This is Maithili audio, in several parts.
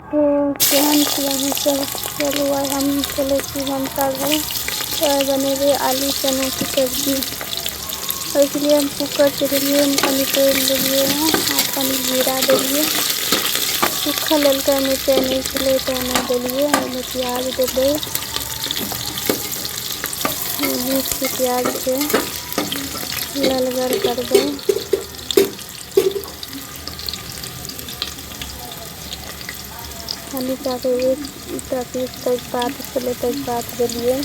तो केहन छी अहाँ सब? चलू आइ हम चलै छी भनसाघर। तऽ आइ बनेबै आलू चनाके सब्जी। ओहिके लिए हम कूकर चढ़ेलियै, ओहिमे कनि तेल देलियै हँ आ कनि जीरा देलियै। सूखल ललका मिरचाइ नहि छलै तऽ नहि देलियै। ओहिमे प्याज देबै। भूजिके प्याजके ललगर करबै। कनिटाके एकटा पीस तेजपात छलै, तेजपात देलियै।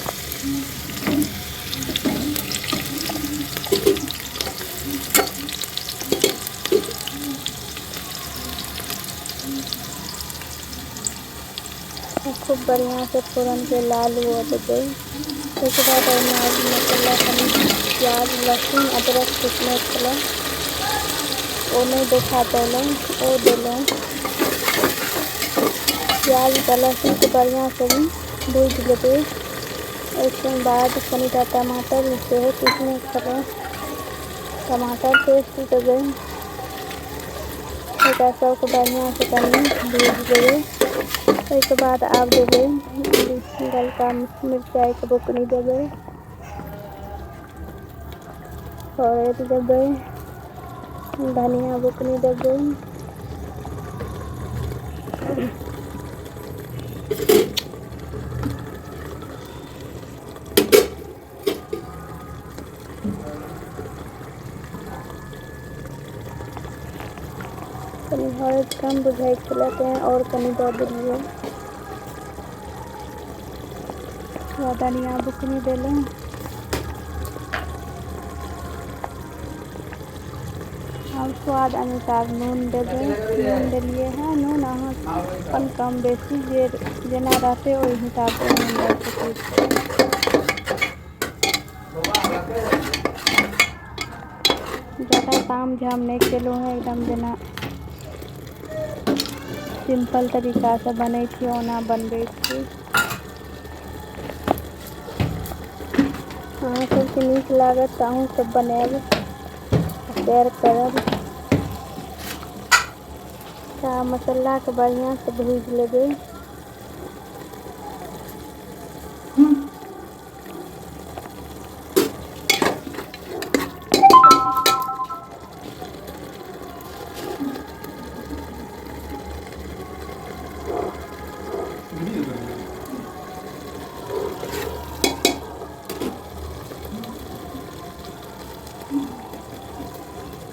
खूब बढ़िआँसँ फोरनके लाल हुअ देबै। ओहिके बाद ओहिमे मसाला कनि प्याज लहसुन अदरक पीसने छलहुँ, ओ नहि देखा पयलहुँ, ओ देलहुँ। प्याज आ लहसुनके बढ़िआँसँ भूजि लेबै। ओहिके बाद कनिटा टमाटर सेहो पीसने छलहुँ, टमाटर पेस्ट देबै। एकरा सबके बढ़िआँसँ कनि भूजि लेबै। ओहिके बाद आब देबै ललका मिरचाइके बुकनी देबै, हरैद देबै, धनिया बुकनी देबै। कनि हरैद कम बुझाइ छलै तेँ आओर कनि दऽ देलियै। धनिया बुकनी देलहुँ। आब स्वाद अनुसार नून देबै। नून देलियै हँ। नून अहाँ अपन कम बेसी जे जेना रहतै ओहि हिसाबसँ नून दऽ सकै छियै। जादा ताम झाम नहि केलहुँ हँ, एकदम जेना सिम्पल तरीकासँ बनै छै ओना बनबै छी। अहाँ सबके नीक लागत तऽ अहूँ सब बनायब, शेयर करब। तऽ मसालाके बढ़िआँसँ भूजि लेबै।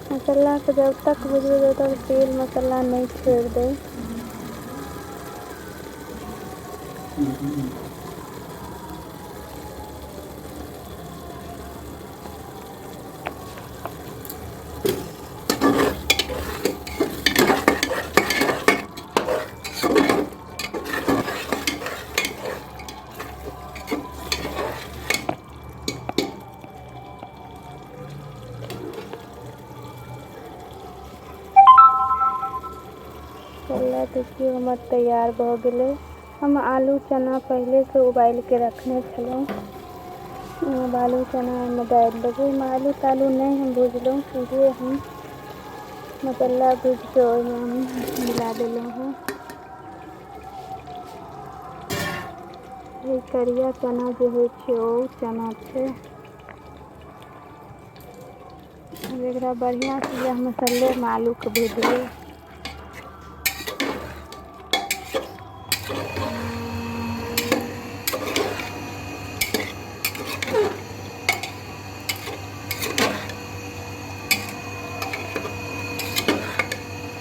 मसालाके जब तक भुजबै जब तक तेल मसाला नहि छोड़ि दै। मसाला देखियौ हमर तैयार भऽ गेलै। हम आलू चना पहिलेसँ उबालिके रखने छलहुँ। आब आलू चना ओहिमे डालि देबै। ओहिमे आलू तालू नहि हम भुजलहुँ, सीधे हम मसाला भुजिके ओहिमे हम मिला देलहुँ हँ। ई करिया चना जे होइ छै ओ चना छै। आब एकरा बढ़िआँसँ इएह मसल्लेमे आलूके भुजबै।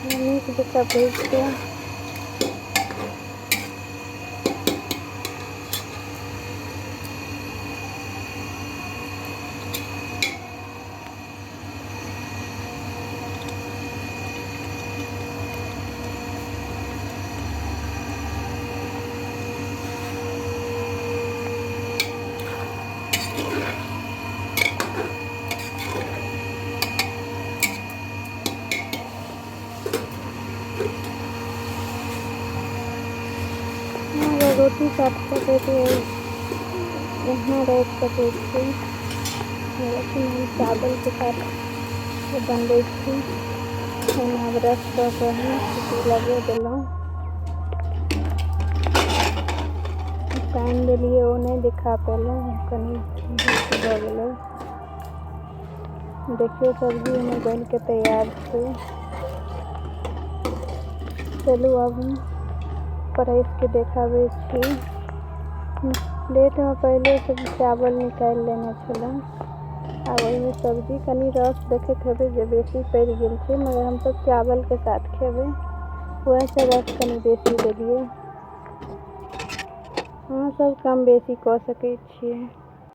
नीक जकाँ भुजिके रोटी काटि सकै छी, एहनो राखि सकै छी, लेकिन हम चावलके साथ बनबै छी। एहिमे आब रस दऽ कऽ हम सीटी लगे देलहुँ। पानि देलियै ओ नहि देखा पेलहुँ, कनि भऽ गेलै। देखियौ, सब्जी हमर बनिके तैयार छै। चलू, आब हम परसिके देखाबै छी। प्लेटमे पहिलेसँ चावल निकालि लेने छलहुँ। आब ओहिमे सब्जी, कनि रस देखैत हेबै जे बेसी पड़ि गेल छै, मगर हमसब चावलके साथ खेबै, वएहसँ रस कनि बेसी देलियै। अहाँ सब कम बेसी कऽ सकै छियै।